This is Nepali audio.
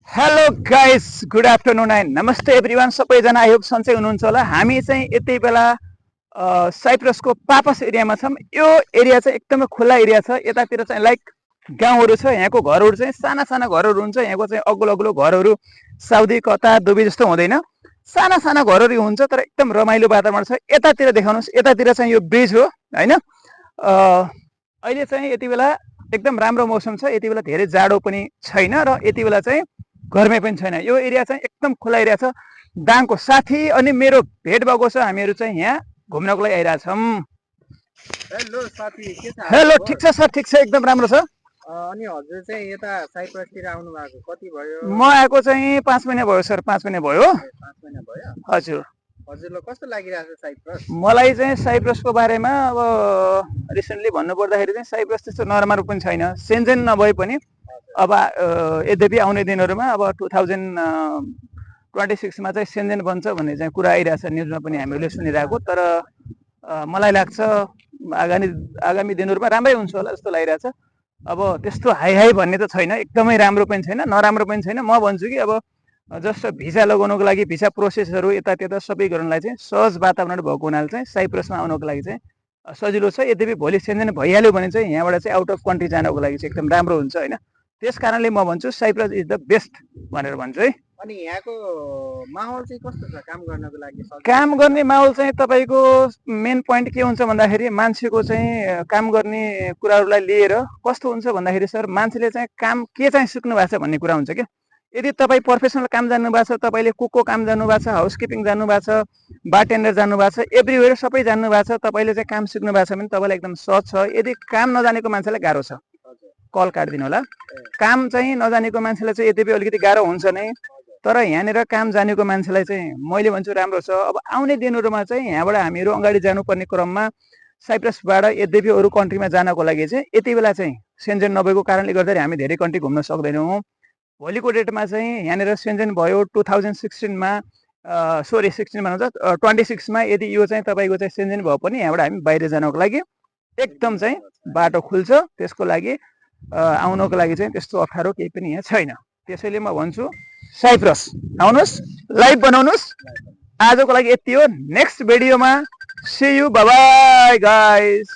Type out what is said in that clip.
Hello guys, good afternoon and नमस्ते एभ्रिवान। सबैजना आई होप सन्चै हुनुहुन्छ होला। हामी चाहिँ यति बेला साइप्रसको पापस एरियामा छौँ। यो एरिया चाहिँ एकदमै खुला एरिया छ। यतातिर चाहिँ लाइक गाउँहरू छ। यहाँको घरहरू चाहिँ साना साना घरहरू हुन्छ। यहाँको चाहिँ अग्लो अग्लो घरहरू साउदी कतार दुबई जस्तो हुँदैन, साना साना घरहरू हुन्छ, तर एकदम रमाइलो वातावरण छ। यतातिर देखाउनुहोस्, यतातिर चाहिँ यो ब्रिज हो होइन। अहिले चाहिँ यति बेला एकदम राम्रो मौसम छ। यति बेला धेरै जाडो पनि छैन र यति बेला चाहिँ गर्मी पनि छैन। यो एरिया चाहिँ एकदम खुला एरिया छ। दाङको साथी अनि मेरो भेट भएको छ। हामीहरू चाहिँ यहाँ घुम्नको लागि आइरहेछौँ। हेलो साथी, के छ? हेलो, ठिक छ सर, ठिक छ, एकदम राम्रो छ। अनि हजुर चाहिँ यता साइप्रसतिर आउनु भएको कति भयो? म आएको चाहिँ 5 महिना भयो सर, 5 महिना भयो। 5 महिना भयो? हजुर। हजुरलाई कस्तो लागिरहेको छ साइप्रस? मलाई चाहिँ साइप्रसको बारेमा अब रिसेन्टली भन्नुपर्दाखेरि चाहिँ साइप्रस त्यस्तो नराम्रो पनि छैन। सेन्जेन नभए पनि अब यद्यपि आउने दिनहरूमा अब 2026मा चाहिँ सेन्जेन बन्छ भन्ने चाहिँ कुरा आइरहेछ, न्युजमा पनि हामीले सुनिरहेको। तर मलाई लाग्छ आगामी दिनहरूमा राम्रै हुन्छ होला जस्तो लागिरहेछ। अब त्यस्तो हाई हाई भन्ने त छैन, एकदमै राम्रो पनि छैन, नराम्रो पनि छैन। म भन्छु कि अब जस्ट भिसा लगाउनको लागि भिसा प्रोसेसहरू यतात्यता सबै गर्नलाई चाहिँ सहज वातावरण भएको हुनाले चाहिँ साइप्रसमा आउनको लागि चाहिँ सजिलो छ। यद्यपि भोलि सेन्जेन भइहाल्यो भने चाहिँ यहाँबाट चाहिँ आउट अफ कन्ट्री जानको लागि चाहिँ एकदम राम्रो हुन्छ होइन। त्यस कारणले म भन्छु साइप्रस इज द बेस्ट भनेर भन्छु है। अनि यहाँको माहौल चाहिँ कस्तो छ काम गर्नको लागि? काम गर्ने माहौल चाहिँ तपाईँको मेन पोइन्ट के हुन्छ भन्दाखेरि मान्छेको चाहिँ काम गर्ने कुराहरूलाई लिएर कस्तो हुन्छ भन्दाखेरि सर, मान्छेले चाहिँ काम के चाहिँ सिक्नु भएको छ भन्ने कुरा हुन्छ क्या। यदि तपाईँ प्रोफेसनल काम जान्नुभएको छ, तपाईँले कुकको काम जान्नुभएको छ, हाउसकिपिङ जान्नुभएको छ, बारटेन्डर जान्नुभएको छ, एभ्रिवेयर सबै जान्नुभएको छ, तपाईँले चाहिँ काम सिक्नु भएको छ भने तपाईँलाई एकदम सहज छ। यदि काम नजानेको मान्छेलाई गाह्रो छ, कल काटिदिनु होला। काम चाहिँ नजानेको मान्छेलाई चाहिँ यद्यपि अलिकति गाह्रो हुन्छ नै, तर यहाँनिर काम जानेको मान्छेलाई चाहिँ मैले भन्छु राम्रो छ। अब आउने दिनहरूमा चाहिँ यहाँबाट हामीहरू अगाडि जानुपर्ने क्रममा साइप्रसबाट यद्यपि अरू कन्ट्रीमा जानको लागि चाहिँ यति बेला चाहिँ सेन्जेन नभएको कारणले गर्दाखेरि हामी धेरै कन्ट्री घुम्न सक्दैनौँ। भोलिको डेटमा चाहिँ यहाँनिर सेन्जेन भयो 2016मा, सरी 16मा हुन्छ 26मा, यदि यो चाहिँ तपाईँको चाहिँ सेन्जेन भयो पनि यहाँबाट हामी बाहिर जानको लागि एकदम चाहिँ बाटो खुल्छ। त्यसको लागि आउनको लागि चाहिँ त्यस्तो अप्ठ्यारो केही पनि यहाँ छैन। त्यसैले म भन्छु साइप्रस आउनुहोस्, लाइभ बनाउनुहोस्। आजको लागि यति हो। नेक्स्ट भिडियोमा see you, bye bye guys.